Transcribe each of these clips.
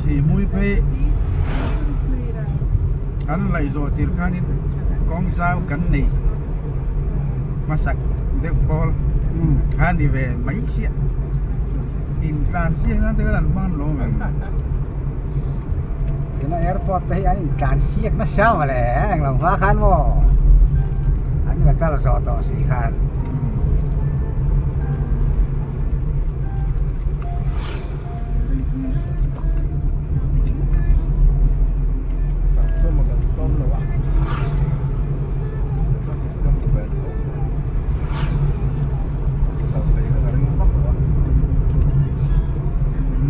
Sihmui phei kan laih zawh tir khanin kawng zau kan neih hmasak deuh pawl kha ni ve mai chiah intlan siak nan te khan an hman lo mai. Tuna airport te hi an intlan siak nasa mawle englo hma khan maw an metal zawh tawh si khan.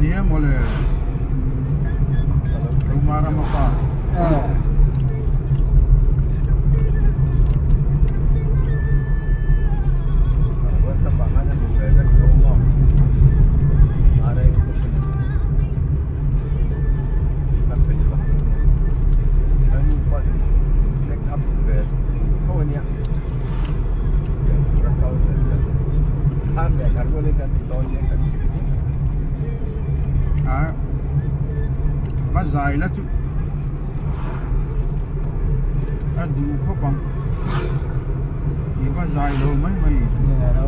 Nia mawle Ruma rama pa A va zai la chu a duh khawp ang i va zai lo mai mai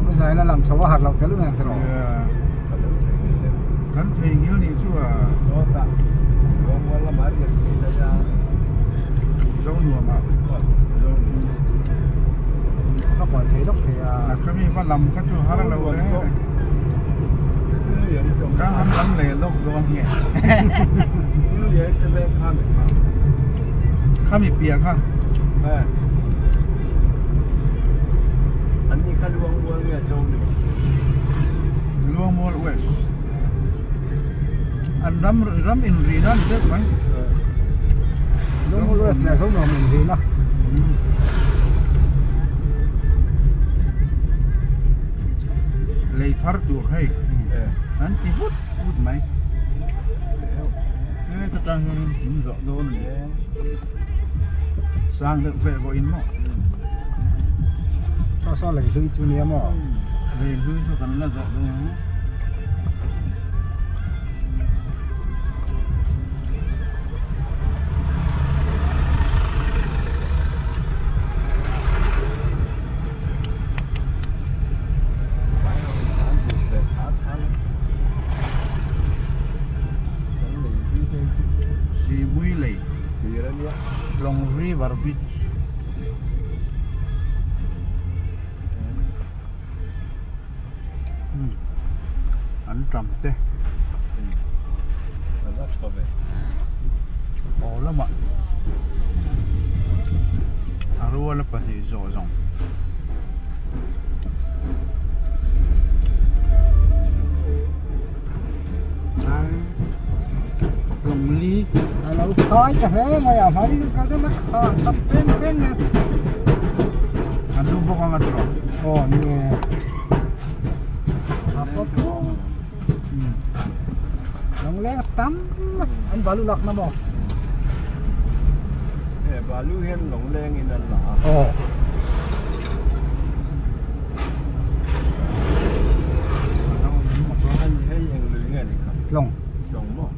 va zai la lam chho a harh loh tel nen tiraw kan thei ngil nih chu a zo nuam ah ka buai thei lawk thei a khami va lam kha chu har lo hle ka han lam leh lawk dawn nge khami piah kha Luangmual West an ram ram inrina a ni deuh mai Luangmual West leh Zonuam inrina Lei thar tur hei an ti vut vut mai heta tang hianin in zawh dawn a ni sang deuh veh vawh in maw saw saw lei hlui chu nia maw lei hlui chu kan la zawh dawn ang. Sihmui lei Long River Beach an tam te aw lamah a ruala pahnih zawh zawng. Lawngli a lo khai ta hle mai a hmai kal deuh na kha tam peng peng a an lu bawk ang a tawh aw ni e a pawp lawng leng a tam an balu lak na maw e balu hian lawng leng in an la a aw Tlawng. Tlawng maw?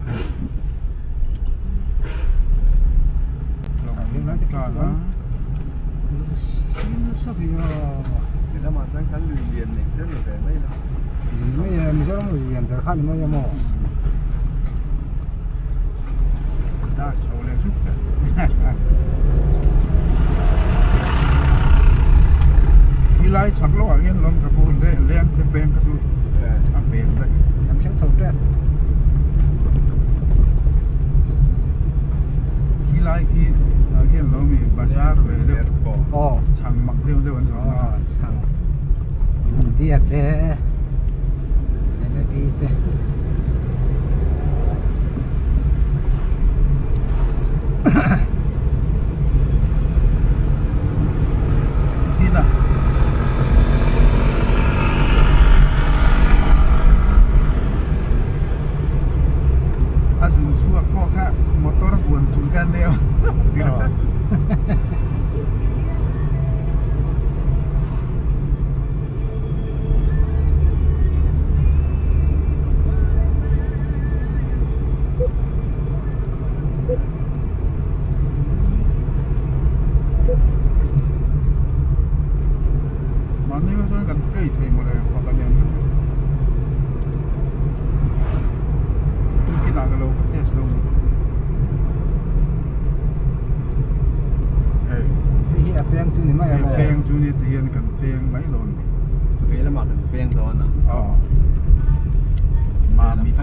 Mizoram lui lian ber kha ni mai a maw? Chho leh zuk ta. Khi lai chhak lawkah hian lawm ka pu leng te peng kha chu a pen daih. Kan thleng chho tep. Khi lai khi ah hian lo mi bazar ve deuh chhang mak deuh deuh an zawrh na. Chhang. Tia te jalebi te. Tina. A zun chhuak pawh kha motor vuan chung khan deuh Mahni kha chuan kan play thei mawle fak a lian deuh tukin ah ka lo va test lo ni. Hei Hei hi a peng chu ni mai a maw? A peng chu ni tihian kan peng mai dawn ni. Vei lamah kan peng dawn a. Aw. Mamit.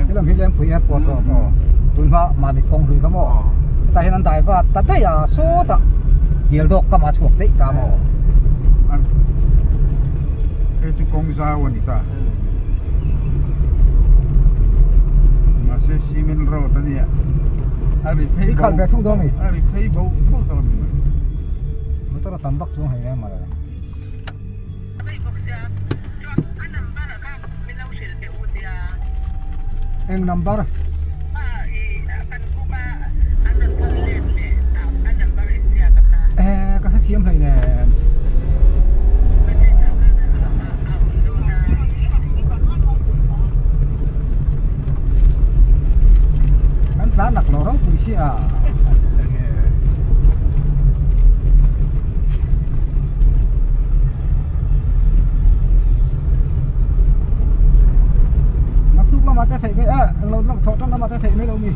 He lam hi Lengpui Airport aw maw? Tun hma Mamit kawng hlui kha maw? Hetah hian an dai vat ta daih a sawtah Dial dawk kam a chhuak daih ta maw? Hei chu kawng zau a ni ta. Mahse cement road a nia a ri phei I khalh ve thung dawn mi? A ri phei bo bo dawn ni mai. Motor a tam vak chuang hei reng mawle. Eng number? Eh ka hrethiam hleinem. Kan tlan nak lo ropui sia. Naktuk lamah te theih mai eh englo lam thawh tan lamah te theih mai lo mi.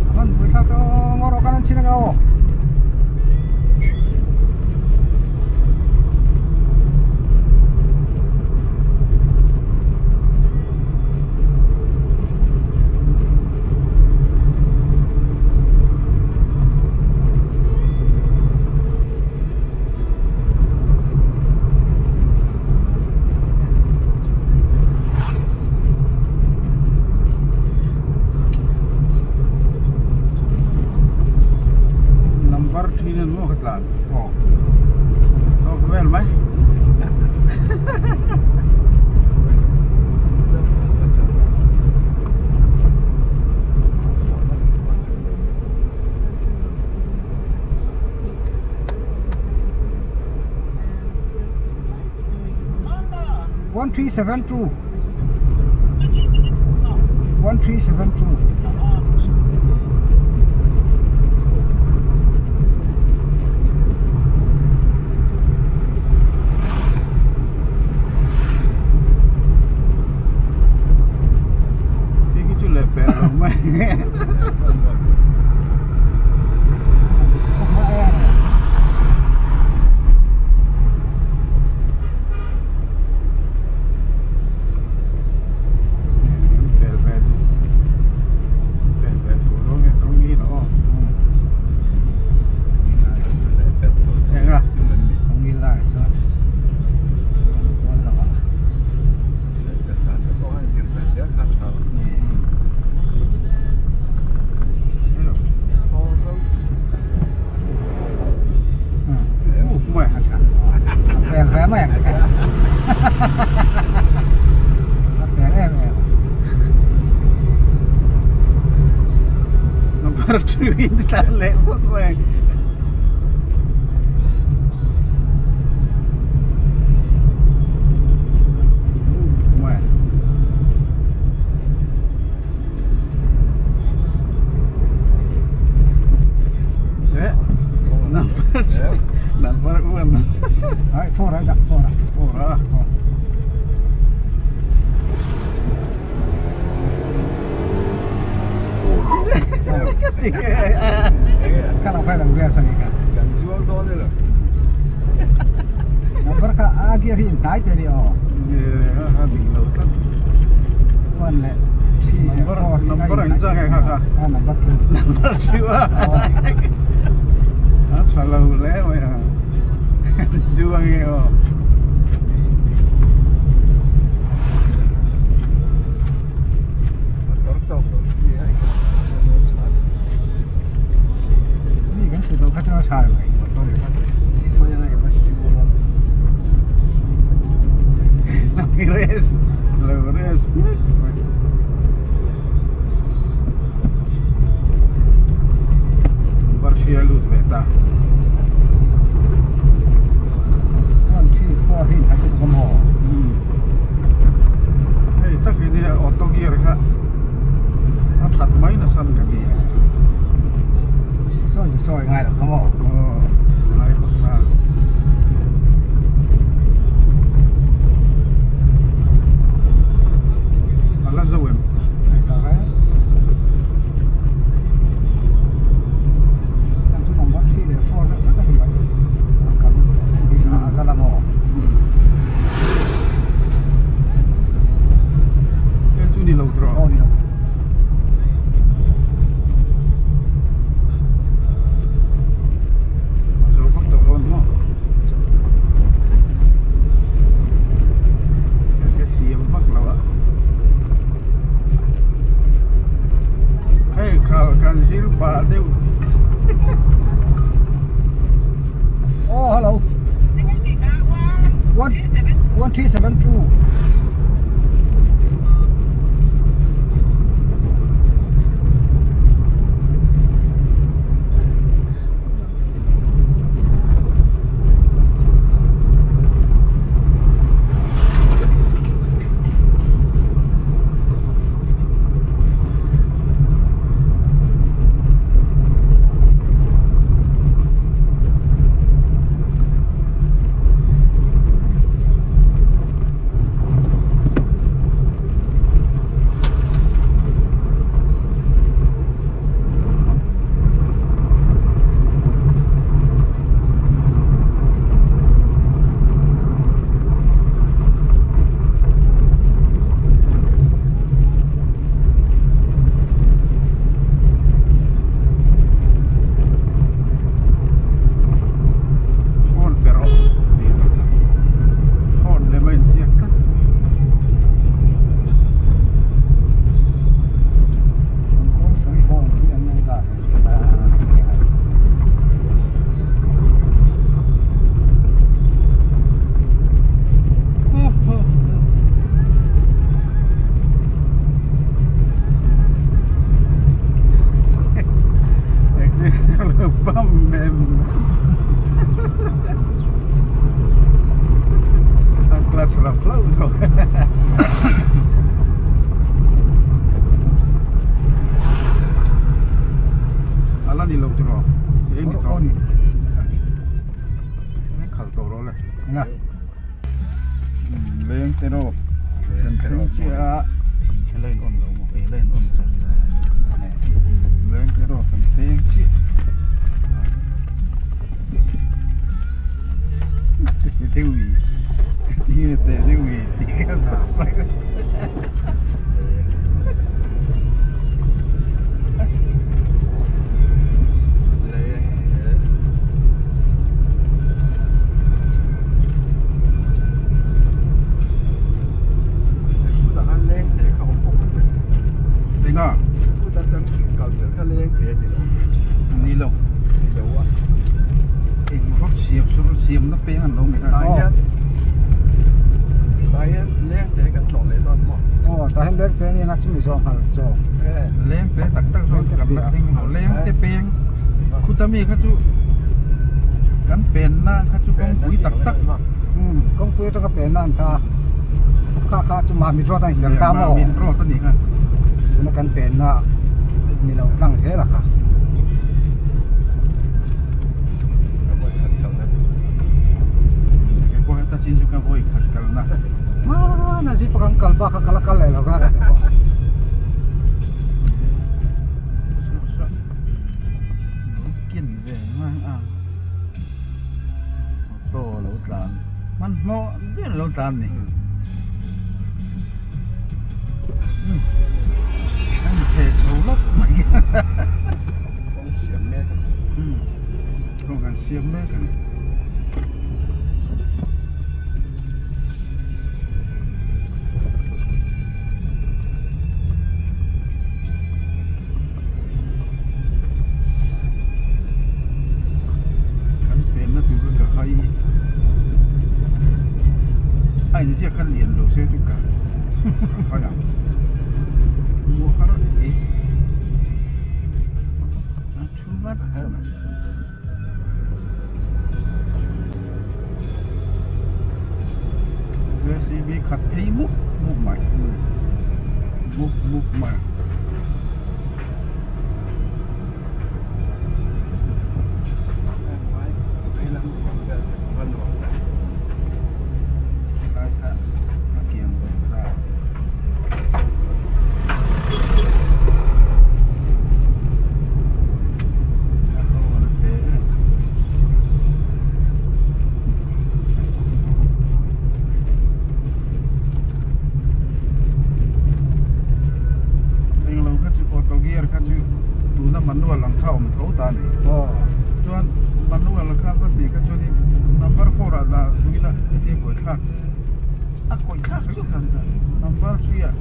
A hman pui thlak a ngaw rawh khan an chhin anga aw. Number thin an maw ka tlan aw tawk vel mai. 1372 1372 Khi khi chu leh peh lo mai. Pel ve duh pel ve duh lo nge kawng hi lo aw. Eng a? Kawng hi lai chuan kual lo a. Peng hle mai ang a peng em em Number 2 in tlan leh phawt mai ang. Number one. Ai four ai dah four ah. Four ah. Ka lo khai lang ve sa ni ka. Kan zuang dawn elo. Number kha a gear hi in hnai te ni aw. A dik lo tlat. One leh three leh Number four hi number ang chang e kha kha. A number two. Number two a. tha lo hle mai a chu ange aw. Motor tawk lo chi a Mi kan su lo kha chuan a tha lo mai. Motor i va siu a. Lo race lo race mek mai. Barhria lut ve ta. 1 3 4 hi inhat lutuk a maw? Hei tak hi nia auto gear kha a that mai nasa ka ti. Sawi chu sawi ngai lo kha maw? Aw ngai vak ta. A la zo em? Hei sa ve. Heng chu number 3 leh 4 vek vek a ni mai. A kal chu hi a zal a maw? Heng chu ni lo tawh. Aw ni lo. A zo vak tawh dawn maw? Ka thiam vak lo a. Hei khal kan zir pah deuh. Oh hello. 1 1372. Horn pe rawh tih horn lem a inziak tlat. A clutch rap hlauh zawk. A la ni lo chu rawh eng ni tawh eng khalh tawh rawh le leng te rawh kan thleng chiah a la in on lo maw eh la in on char char leng te rawh kan thleng chiah Deuh i te deuh i tih ka Enga? Ni lo. Eng rawt siam sur siam na peng an lo mi kha. Aw tah hian leng te ania na chumi zawng nghal chaw. Leng te tak tak zawng kan la thleng lo leng te peng khuta mi kha chu kan pen na kha chu kawngpui tak tak. Umm kawngpui atanga pen na an ta a kha kha chu Mamit road a ni tel ta maw? Mamit road a ni kha. Tuna kan pen na ni lo tlang zel a kha. Keipawh heta chin chu ka vawi khat kalna. Hmana zip a kan kal bak a kal a kal leh lo kha ka ti pawh. Lo kin ve ngang a auto lo tlan hmanhmawh deuh lo tlan ni. A ni theh chho lawk mai. Kawng kan Siam mek a ni. Kan penna tur kha ka hai a inziak kha lian lo se chu ka hai ang mua har e a thu vat mai. JCB khat phei mup mup mai mup mup mai. Helai kha a kiang ve ta. Englo kha chu auto gear kha chu tuna manual ang kha awm tho ta a ni. Chuan manual kha va tih kha chuanin number 4 ah dah ila hetia kawi thlak a kawi thlak ringawt ta a ni. Number 3 ah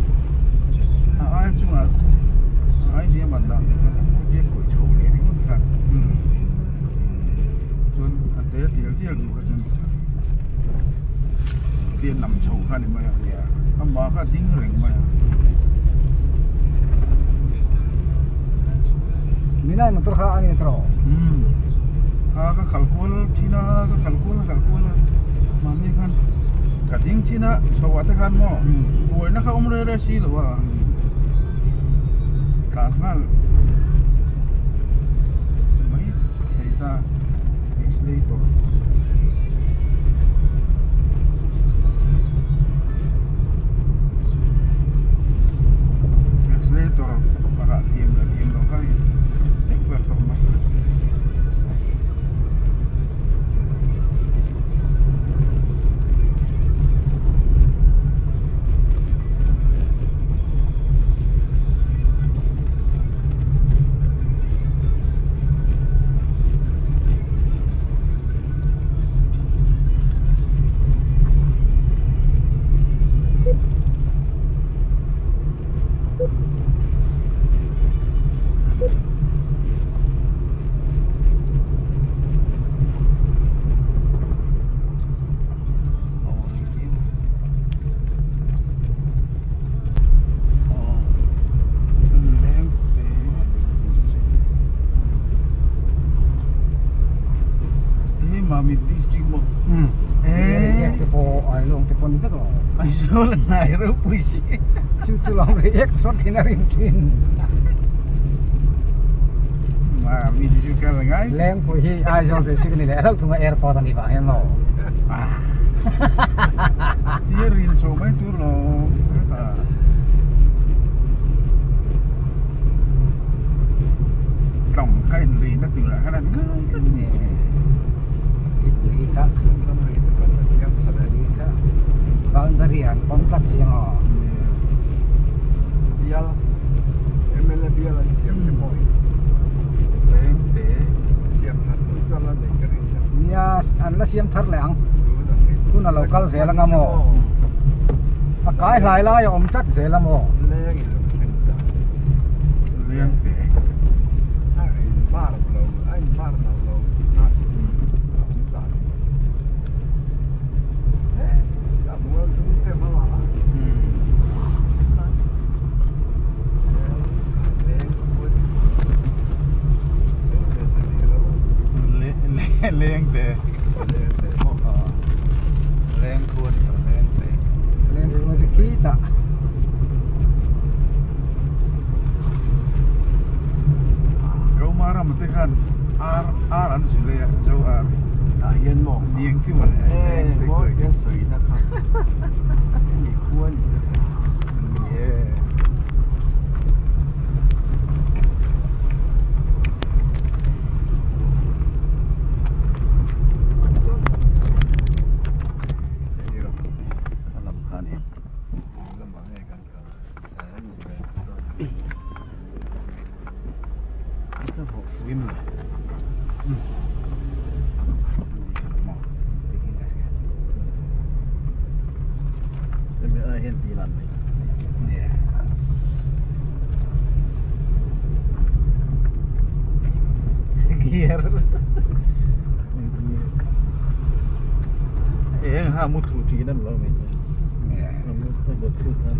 a aia chungah a ai hniam an dah leh kha hetia kawi chho leh ringawt kha chuan a te tial tial duh kha chuan hetia nam chho kha a ni mai a amah kha a ding reng mai a. Minai motor kha a ni tawh. A ka kal kual thin a ka kal kual a kal kual a mahni khan ka ding thin a chho ah te khan maw buaina kha awm rei rei si lo a tlan nghal mai thei ta accelerator. Accelerator pakah thiam leh thiam loh kha hei hlek ber tawh mai. Mamit district maw? Reiek te pawh Ailawng te pawh ni vek lo. Aizawl a hnai ropui si. Chu chu lo reiek sawn thin a rin thin. Mamit chu kal ngai. Lengpui hi Aizawl district a ni leh hlauh thung a airport a nih vang hian maw. Tia rin chho mai tur lo hetah. Tlawng kha in ri na tur ah khan an ngai tlat ni. Pui kha kha boundary an pawm tlat si ang aw. Bial MLA bial an siam te pawh hi Leng te siam that chu chuan la nei ka rin lo. Nia an la siam thar leh ang. Hun a lo kal zel anga maw. A kai hlai lai a awm tlat zel a maw. Leng in lo thleng ta. Leng te. A in bar lo a in bar lo lo na a awm ta. He a mual dum te hmangah a. Leng te. Leng khua ni tawh leng te. Leng khua chu khi tah. Kauma ram te khan ar ar an zu lei a zo ar. Tah hian maw? Niang chu mawle. Leng te maw tia sawi na kha. Hemi khua ni na kha. Yeah. Hemi ai hian tih lan mai. Nia. Gear. Eng ha mu thlu thin an lo mai. Nia. Mu thlu thlu khan.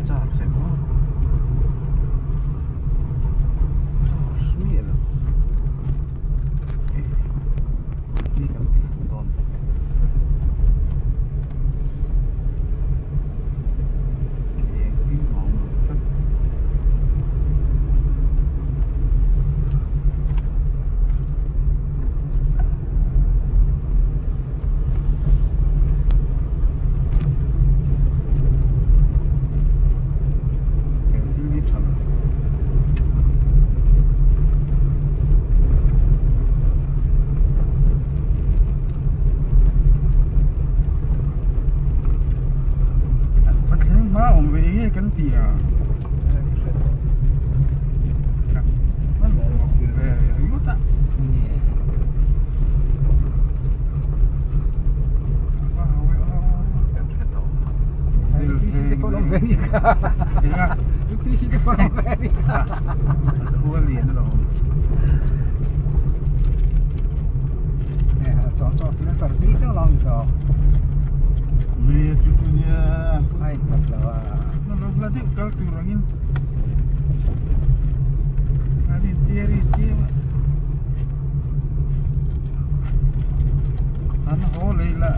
Charge emaw charge miah lo hi kan ti fuh dawn eng hlim a awm lo tlat. He thil hi tha lo. Va thleng hma awm ve nge kan ti a. Kan va ve ringawt a. UPC te pawh an awm ve a ni kha. UPC te pawh an awm ve a ni kha. Khua lian alawm. Chawh chawh tuna chawh tui chauh lo ni tawh. Mi chu chu nia. A in khat lo a. Na lo hla deuh kal tur angin. An in theory chiang a. An haw lei la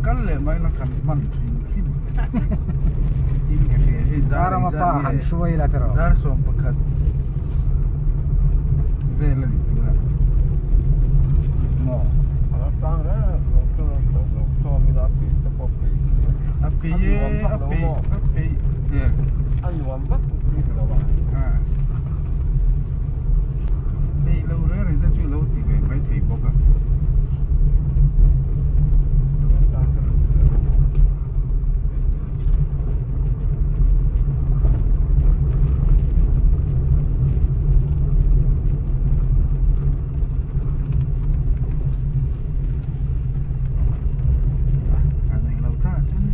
kal leh mai la kan hman hrim hrim in ka hria hei dar Rama pa han hruai la tiraw. Dar 11 vel a ni tuna. Maw. A pe e a pe a pe e. A nuam vak bik lo a. Peih lo reng reng te chu lo ti ve mai thei bawk a. A nei lo ta chuan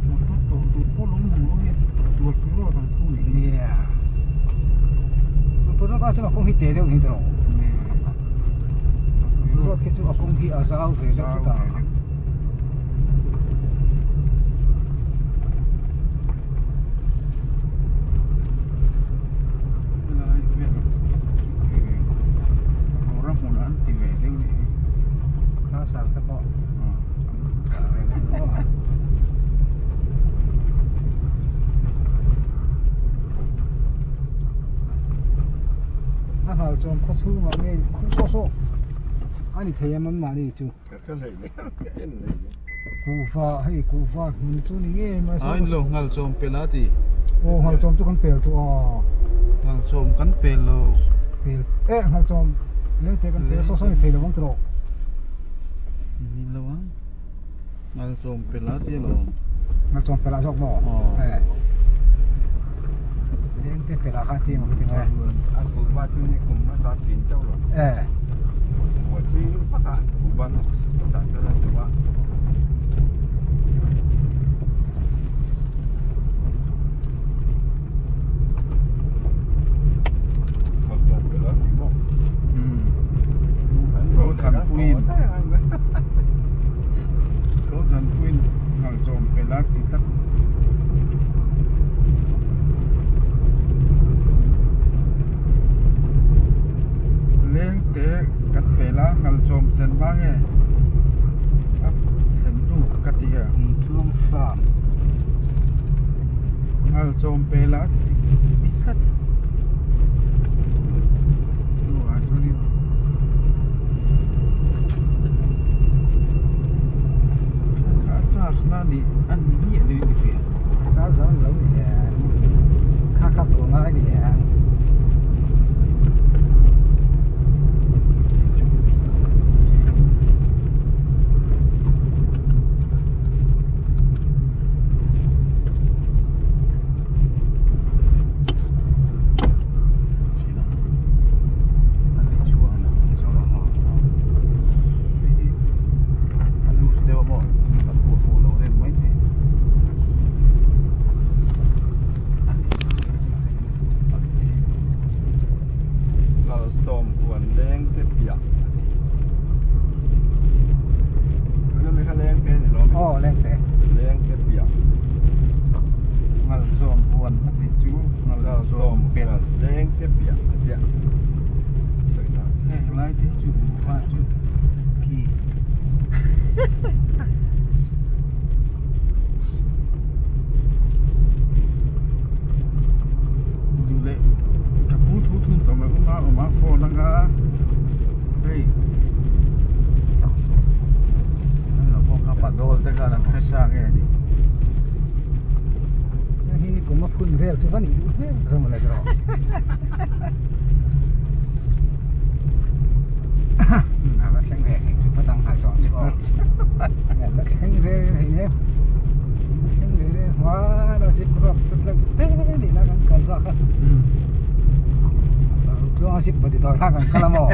motor tawh tur pawh lo awm lo nge tual pui rawt ang thu ni. Nia. Tual pui rawt ah chuan a kawng hi te deuh ni tawh. Tual pui rawt khi chu a kawng hi a zau ve deuh hret a. Helai vel rora hmun an ti ve deuh ni hi. Class-ah te pawh. A hal chuan khaw chhungah nge khuh sawh sawh a ni thei a manmahni chu. Kuhva hei kuhva hmun chu ni ngei mai A in lo nghal chawm pel a ti. Aw nghal chawm chu kan pel tawh a. Nghal chawm kan pel lo. Pel eh nghal chawm leng te kan pel saw saw ni thei lo ang tawh. Ni lo ang. Nghal chawm pel a ti alawm. Nghal chawm pel ah zawk maw? Aw. Leng te pel ah khan ti emaw ka ti mai. A kuhva chu ni kum hmasa chin chauh lo. Eh. Kuhva chi pakhat kuhva dan chuan an duh a. Thanpuiin ngalchawm pel a ti tlat. Leng te kan pel a ngalchawm thlen hma nge a thlen hnu ka ti a. Ngalchawm pel a ti tlat. Hnuah chuanin kha charge na ni a ni miah lo in ka hria. Charge a ni lo ni e kha kha vawng a ni e. Sawm pel leng te piah a piah sawi dan chu. Heng lai te chu buhva chu khi. Duh leh ka pu thu thun tawh mai uma awm a phone anga hei an lo pawh kha padawl te khan an hre sa nge ni. Hei hi kum a phun vel chu va nih duh hmel ber mawle erawh. A va thleng ve heng chu va dang nghal zawh chu aw. La thleng ve hei nia. La thleng ve le hma la zip rawk te tleuh te nih na kan kal bak a. Tluanga zip va ti tawi kha kan kal a maw.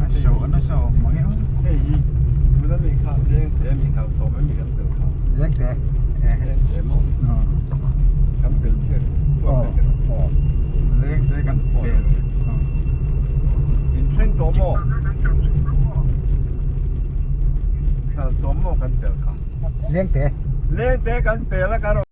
A so a nasa awm mang e. Hei hi tuna mi kha leng te mi kha sawm em mi kan pel kha. Leng te. Leng te maw. Kan pel chiah Aw aw. Leng te kan pel. In thleng tawh maw? Chawm maw kan pel kha. Leng te. Leng te kan pel a kan.